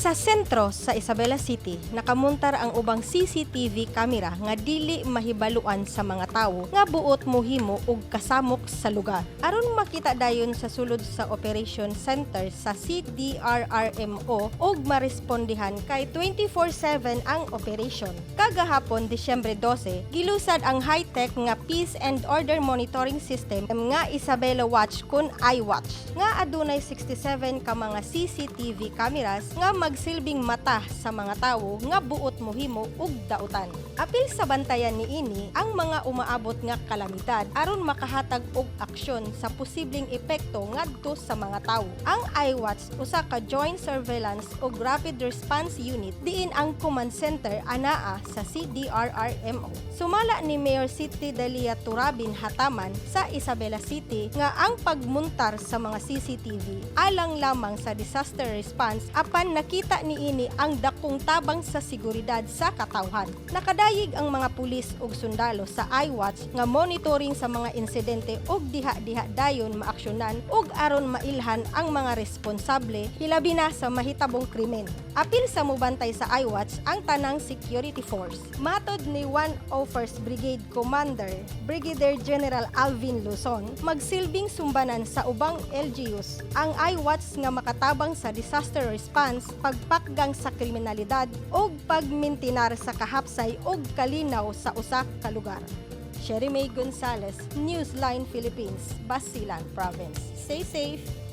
Sa sentro sa Isabela City, nakamuntar ang ubang CCTV camera nga dili mahibaluan sa mga tawo nga buot mohimo og kasamok sa lugar. Aron makita dayon sa sulod sa operation center sa CDRRMO og marespondihan kay 24/7 ang operation. Kagahapon, Disyembre 12, gilusad ang high-tech nga Peace and Order Monitoring System nga Isabela Watch kun iWatch nga adunay 67 ka mga CCTV cameras nga magsilbing mata sa mga tawo nga buot mohimo og dautan. Apil sa bantayan niini ang mga umaabot nga kalamidad aron makahatag og aksyon sa posibleng epekto ngadto sa mga tawo. Ang iWatch usa ka joint surveillance ug rapid response unit diin ang command center anaa sa CDRRMO. Sumala ni Mayor City Delia Turabin Hataman sa Isabela City nga ang pagmuntar sa mga CCTV alang lamang sa disaster response, apan nakita niini ang dakong tabang sa seguridad sa katawhan. Nakadayig ang mga pulis ug sundalo sa iWatch nga monitoring sa mga insidente ug diha-diha dayon maaksyonan ug aron mailhan ang mga responsable, hilabi na sa mahitabong krimen. Apil sa mubantay sa iWatch ang tanang security force. Matod ni 101st Brigade Commander Brigadier General Alvin Luzon, magsilbing sumbanan sa ubang LGUs ang iWatch nga makatabang sa disaster response, pagpakgang sa kriminalidad ug pagmintinar sa kahapsay ug kalinaw sa usa ka lugar. Sherry May Gonzalez, Newsline Philippines, Basilan Province. Stay safe.